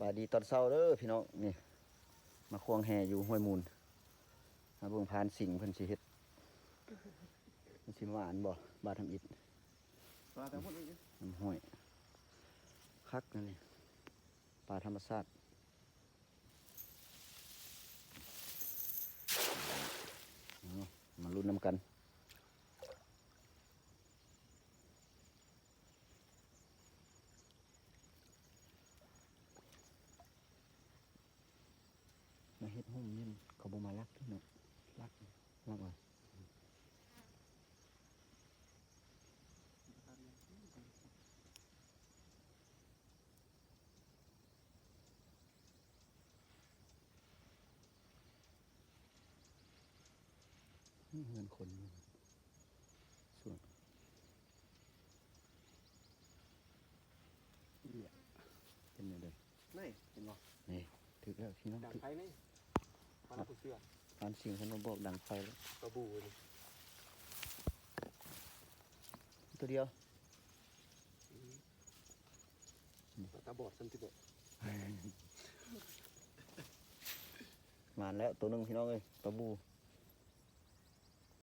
ສະບາຍດີຕອນເຊົ້າເດີພີ່ນ້ອງ ນີ້ ມາຄວງແຮ່ຢູ່ຫ້ວຍມູນ ມາເບິ່ງພານສິງເພິ່ນຊິເຮັດ ມັນຊິຫວານບໍ່ ບາດທຳອິດ ປາແຕ່ພຸ້ນອີກ ນ້ຳຫ້ວຍ ຄັກນັ້ນນີ້ ປາທຳມະຊາດ ເອົາ ມາລຸ້ນນຳກັນ. ມາເຮັດຮົ່ມນີ້ ເຂົາບໍ່ມາລັກເນາະ ລັກ ລັກວ່າ ເຮືອນຄົນຢູ່ ສວນ ເອີ ເປັນແນວໃດ? ນີ້ ເຫັນບໍ່? ນີ້ ຖືກແລ້ວພີ່ນ້ອງ ດັງໄຟນີ້ ມານຳຜູ້ເຊື່ອ ຜ່ານສຽງເພິ່ນມາບອກດັງໄຟແລ້ວ ປາບູນີ້ ຕົວດຽວ ອືມ ປາຕາບອດຊັ້ນຕິເບາະ ມາແລ້ວໂຕໜຶ່ງພີ່ນ້ອງເອີຍ ປາບູ.